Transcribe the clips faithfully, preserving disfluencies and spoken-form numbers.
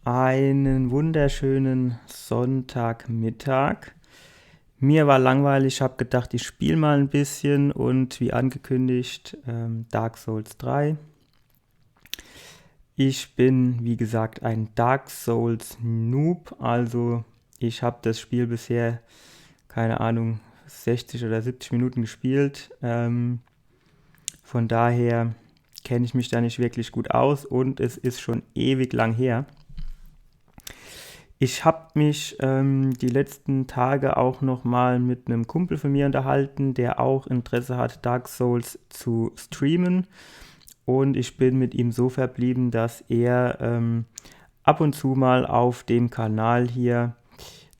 Einen wunderschönen Sonntagmittag. Mir war langweilig, hab gedacht, ich spiel mal ein bisschen und wie angekündigt, ähm, Dark Souls drei. Ich bin, wie gesagt, ein Dark Souls Noob, also ich hab das Spiel bisher, keine Ahnung, sechzig oder siebzig Minuten gespielt. Ähm, von daher kenne ich mich da nicht wirklich gut aus und es ist schon ewig lang her. Ich habe mich, ähm, die letzten Tage auch noch mal mit einem Kumpel von mir unterhalten, der auch Interesse hat, Dark Souls zu streamen. Und ich bin mit ihm so verblieben, dass er, ähm, ab und zu mal auf dem Kanal hier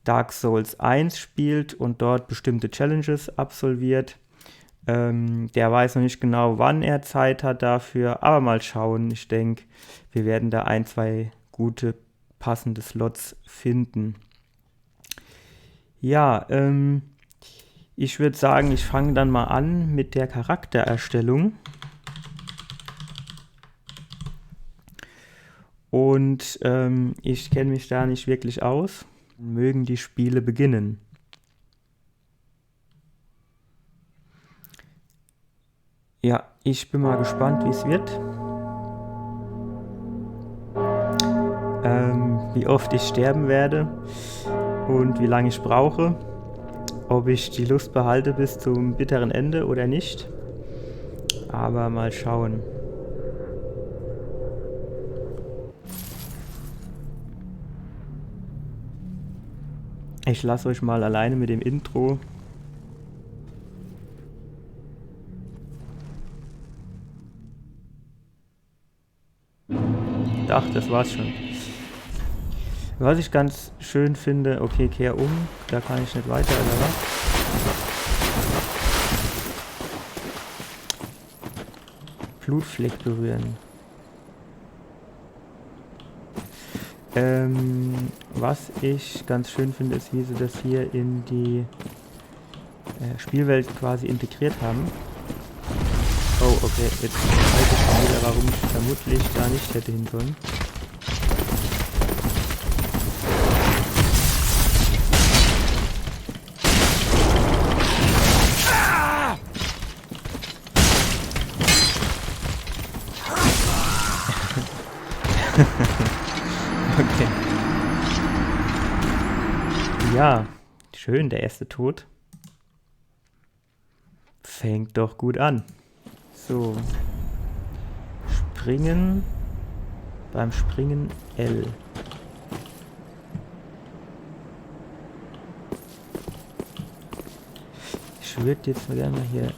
Dark Souls eins spielt und dort bestimmte Challenges absolviert. Ähm, der weiß noch nicht genau, wann er Zeit hat dafür, aber mal schauen. Ich denk, wir werden da ein, zwei gute, passende Slots finden. Ja, ähm, ich würd sagen, ich fange dann mal an mit der Charaktererstellung. Und, ähm, ich kenne mich da nicht wirklich aus. Mögen die Spiele beginnen. Ja, ich bin mal gespannt, wie es wird. Ähm, wie oft ich sterben werde und wie lange ich brauche. Ob ich die Lust behalte bis zum bitteren Ende oder nicht. Aber mal schauen. Ich lasse euch mal alleine mit dem Intro. Ach, das war's schon. Was ich ganz schön finde, okay, kehr um, da kann ich nicht weiter, oder was? Blutfleck berühren. Ähm, was ich ganz schön finde, ist, wie sie das hier in die, äh, Spielwelt quasi integriert haben. Oh, okay, jetzt weiß ich schon wieder, warum ich vermutlich da nicht hätte hin sollen. Okay. Ja, schön, der erste Tod. Fängt doch gut an. So. Springen. Beim Springen L. Ich würd jetzt mal gerne mal hier.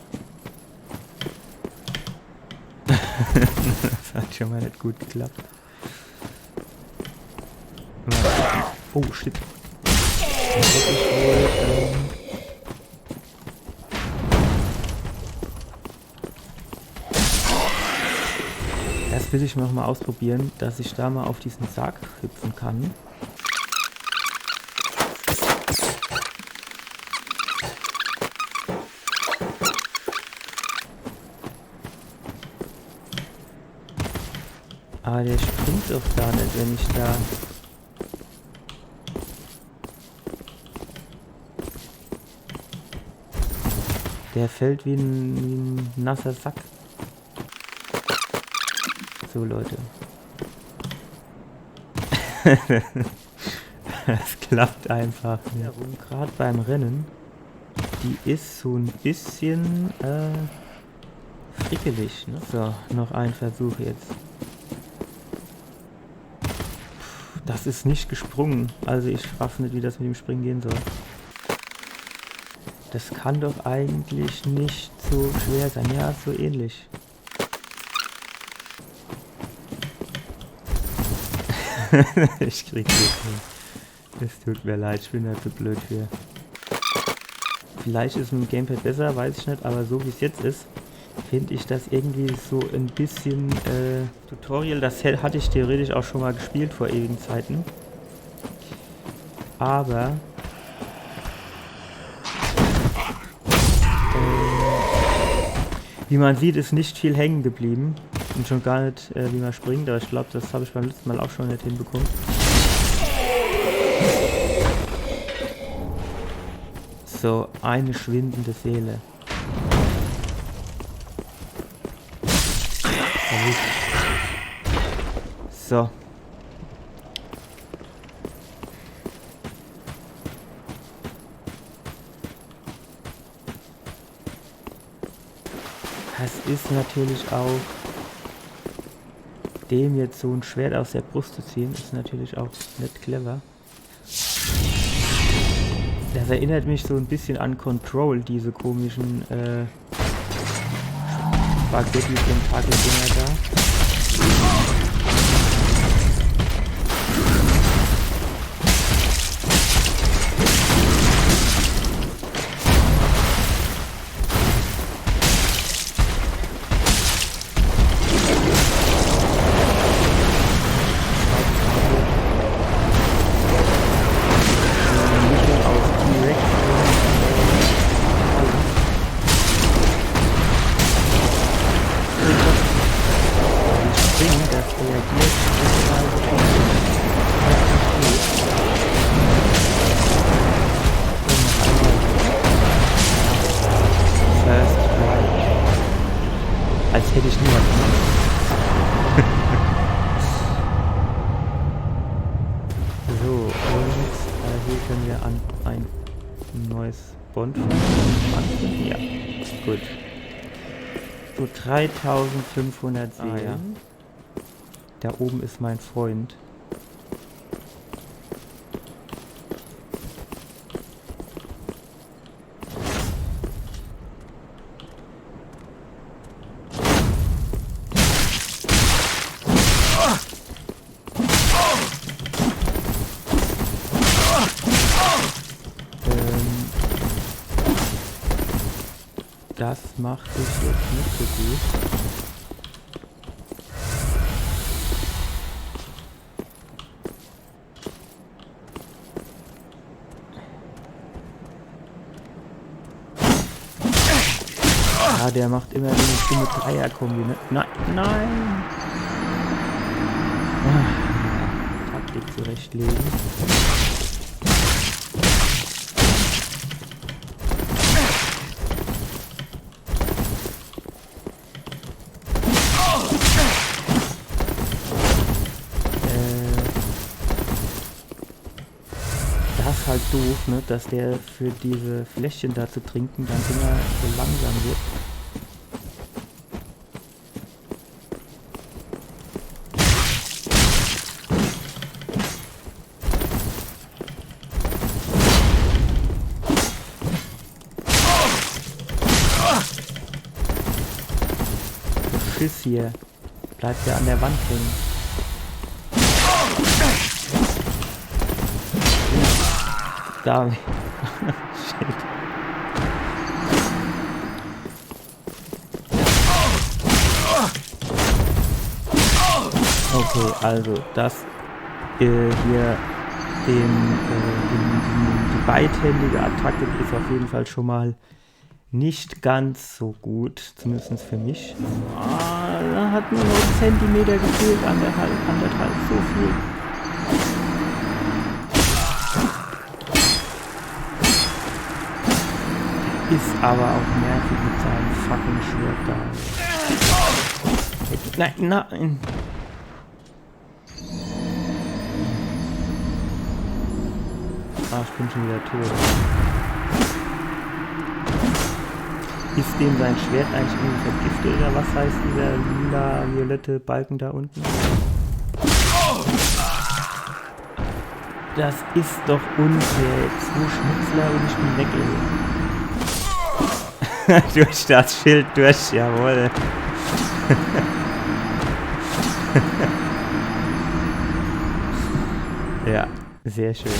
Das hat schon mal nicht gut geklappt. Oh, shit. Das ist wohl, ähm, das will ich noch mal ausprobieren, dass ich da mal auf diesen Sarg hüpfen kann. Aber der springt doch gar nicht, wenn ich da. Der fällt wie ein, wie ein nasser Sack. So, Leute. Das klappt einfach nicht. Ja, und gerade beim Rennen, die ist so ein bisschen, äh, frickelig, ne? So, noch ein Versuch jetzt. Puh, das ist nicht gesprungen. Also ich raff nicht, wie das mit dem Springen gehen soll. Das kann doch eigentlich nicht so schwer sein. Ja, so ähnlich. Ich krieg das nicht. Es tut mir leid, ich bin da zu blöd für. Vielleicht ist es mit dem Gamepad besser, weiß ich nicht, aber so wie es jetzt ist, finde ich das irgendwie so ein bisschen, äh, Tutorial, das hä-, hatte ich theoretisch auch schon mal gespielt vor ewigen Zeiten. Aber, ähm, wie man sieht, ist nicht viel hängen geblieben. Und schon gar nicht, äh, wie man springt, aber ich glaube, das habe ich beim letzten Mal auch schon nicht hinbekommen. So, eine schwindende Seele. Erwischt. So. Das is natürlich auch, dem jetzt so ein Schwert aus der Brust zu ziehen, is natürlich auch net clever. Das erinnert mich so ein bisschen an Control, diese komischen, äh, Spaghetti-Tentakel-Dinger da. Als hätte ich niemand gemacht. So, und, äh, hier können wir an ein neues Bonfire anfangen. Ja, gut. So, dreitausendfünfhundert Seelen. Ah, ja. Da oben ist mein Freund. Ähm, das macht sich jetzt nicht so gut. Ah, der macht immer so eine dumme Dreierkombi, ne? Nein, nein! Ah, Taktik zurechtlegen. Äh, das ist halt doof, ne? Dass der für diese Fläschchen da zu trinken dann immer so langsam wird. Schiss hier. Bleibt ja an der Wand hängen. Da. Shit. Okay, also das, äh, hier den, äh, den, den, die beidhändige Attacke ist auf jeden Fall schon mal nicht ganz so gut, zumindest für mich. Ah, da hat nur noch ein Zentimeter gefehlt, anderthalb, anderthalb, so viel. Ist aber auch nervig mit seinem fucking Schwert da. Nein, nein. Ah, ich bin schon wieder tot. Ist dem sein Schwert eigentlich irgendwie vergiftet oder was heißt dieser lila, violette Balken da unten? Das ist doch unfair. Zwei Schnitzler und ich bin weg, ey. Durch das Schild durch, jawohl. Ja, sehr schön.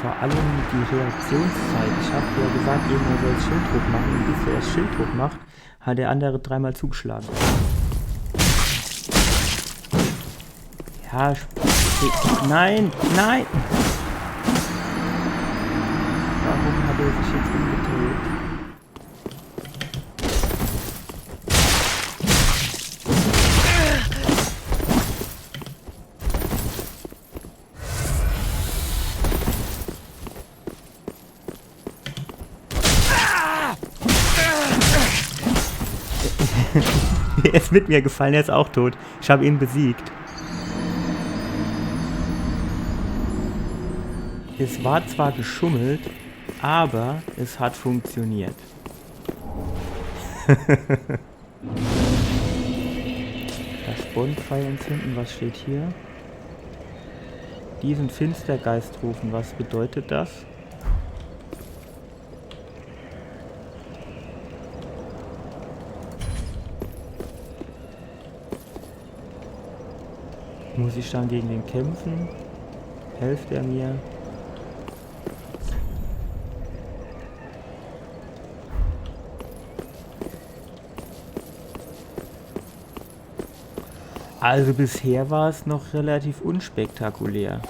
Vor allem die Reaktionszeit. Ich hab ja gesagt, eben er soll das Schild hochmachen und bis er das Schild hochmacht, hat der andere dreimal zugeschlagen. Ja, sp- nein, nein! Warum hat er sich jetzt umgedreht? Er ist mit mir gefallen, er ist auch tot. Ich habe ihn besiegt. Es war zwar geschummelt, aber es hat funktioniert. Das Bonfire entzünden, was steht hier? Diesen Finstergeist rufen, was bedeutet das? Muss ich dann gegen den kämpfen? Helft er mir? Also bisher war es noch relativ unspektakulär.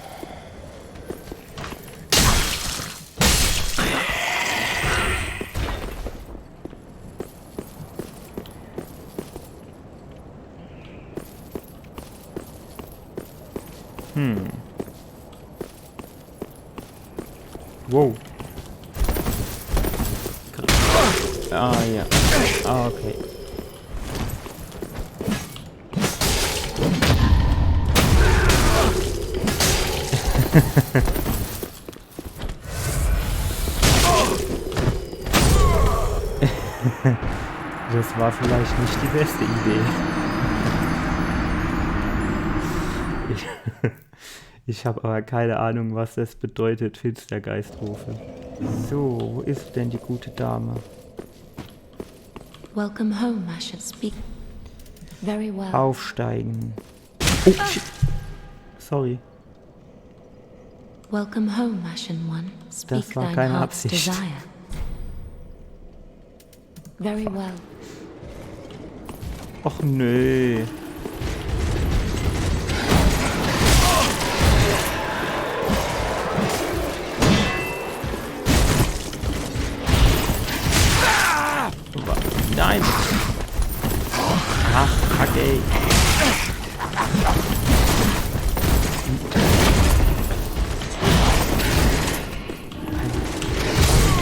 Hm. Wow. Ah, ja. Ah, okay. Das war vielleicht nicht die beste Idee. Ich, ich habe aber keine Ahnung, was das bedeutet, Finstergeist rufe. So, wo ist denn die gute Dame? Welcome home, Ashen. Speak very well. Aufsteigen. Oh, shit. Sorry. Welcome home, Ashen One. Speak thine heart's desire. Das war keine Absicht. Very well. Och nö. Nein! Ach, fuck, ey.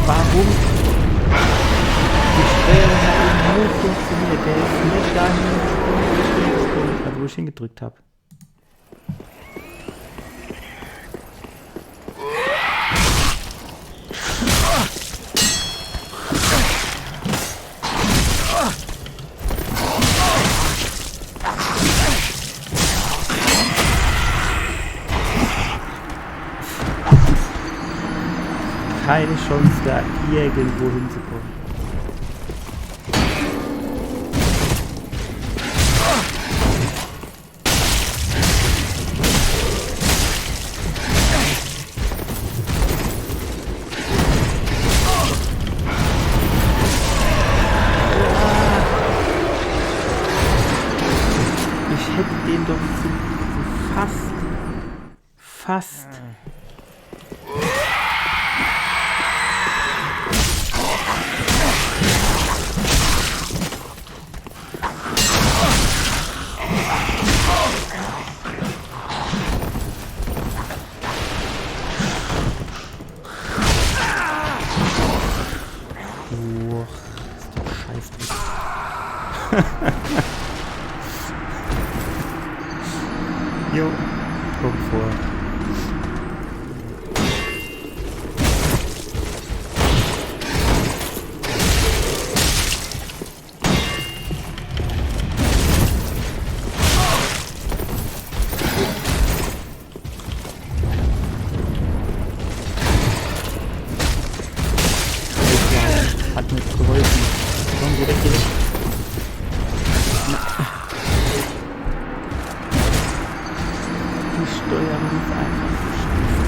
Warum? Die Steuerung hat eben nur funktioniert. Der ist nicht dahin gesprungen, wo ich hingedrückt habe. Keine Chance, da irgendwo hinzukommen. Ich hätte den doch so, so fast, fast. Uch, ist doch scheiß drauf. Jo, komm vor. Egal, hat nichts geholfen. Komm, geh weg, geh weg. Na. Die Steuerung ist einfach so scheiße.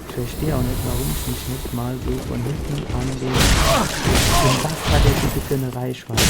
Ich verstehe auch nicht, warum ich mich nicht mal so von hinten an den, den Bastard, der diese Birne reischweißt.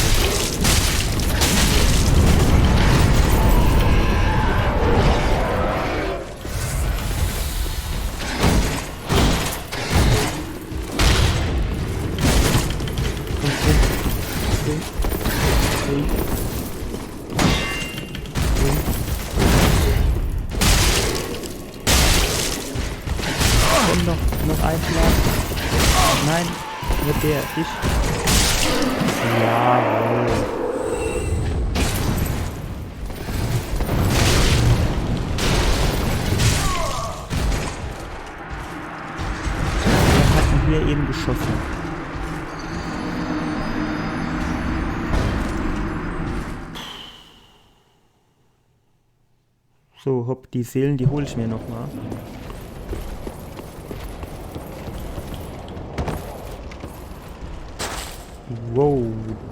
Komm noch, noch ein Schlag. Nein, mit der, ich. Jawohl. Wer hat denn hier eben geschossen? So, hopp, die Seelen, die hol ich mir noch mal. Wow,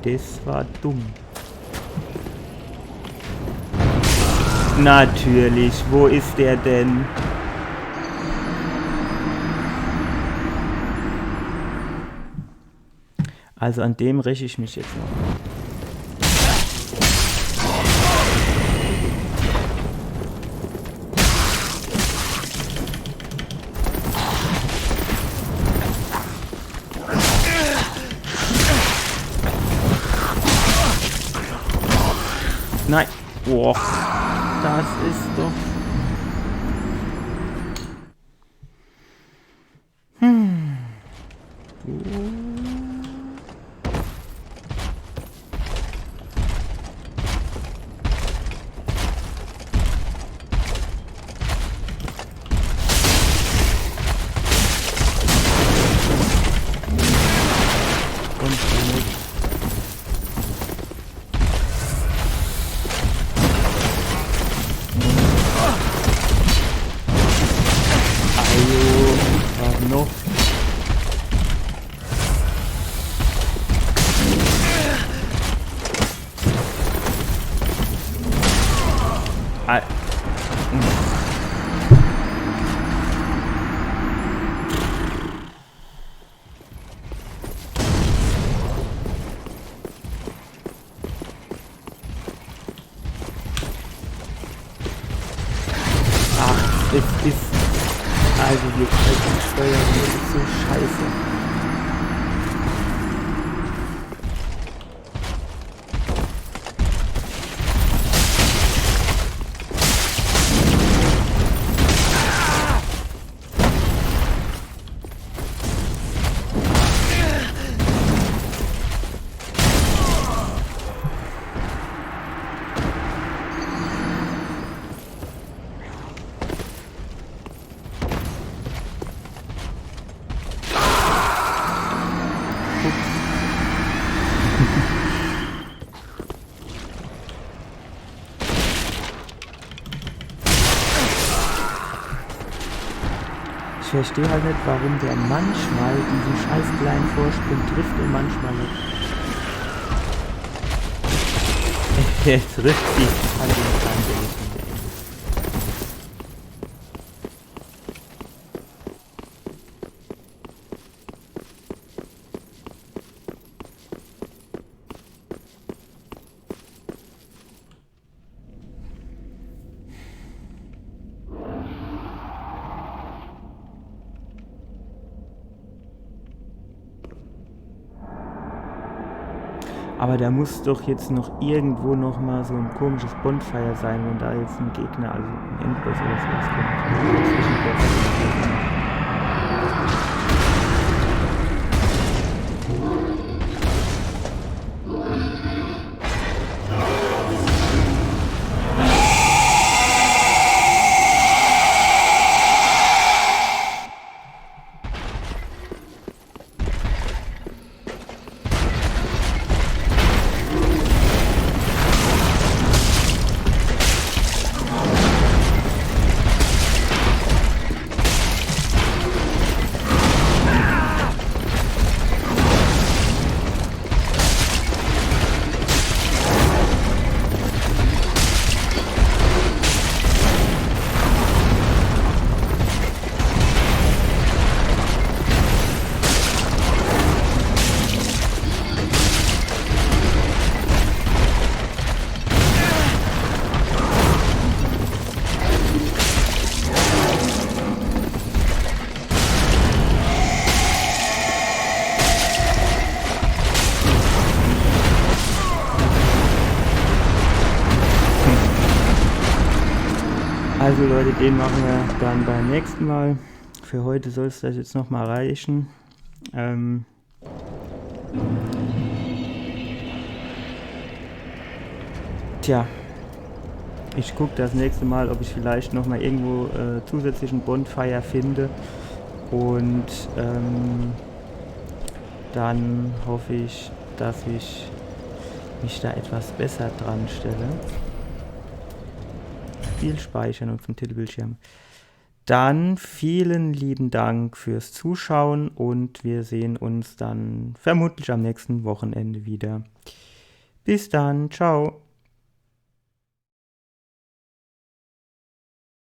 das war dumm. Natürlich, wo ist der denn? Also an dem räch ich mich jetzt noch. Nein. Boah. Das ist doch... Hm. Und damit. Ajo, was noch? Ei. Ach, es ist... Also, wir können steuern, das ist so scheiße. Ich versteh halt net, warum der manchmal diesen scheiß kleinen Vorsprung trifft und manchmal net. Der trifft sich an den Kante. Aber da muss doch jetzt noch irgendwo noch mal so ein komisches Bonfire sein, wenn da jetzt ein Gegner, also ein Endboss oder sowas kommt. Also Leute, den machen wir dann beim nächsten Mal. Für heute soll es das jetzt nochmal reichen. Ähm, Tja, ich guck das nächste Mal, ob ich vielleicht noch mal irgendwo äh, zusätzlichen Bonfire finde. Und ähm, dann hoffe ich, dass ich mich da etwas besser dran stelle. Spiel speichern und zum Titelbildschirm. Dann vielen lieben Dank fürs Zuschauen und wir sehen uns dann vermutlich am nächsten Wochenende wieder. Bis dann, ciao.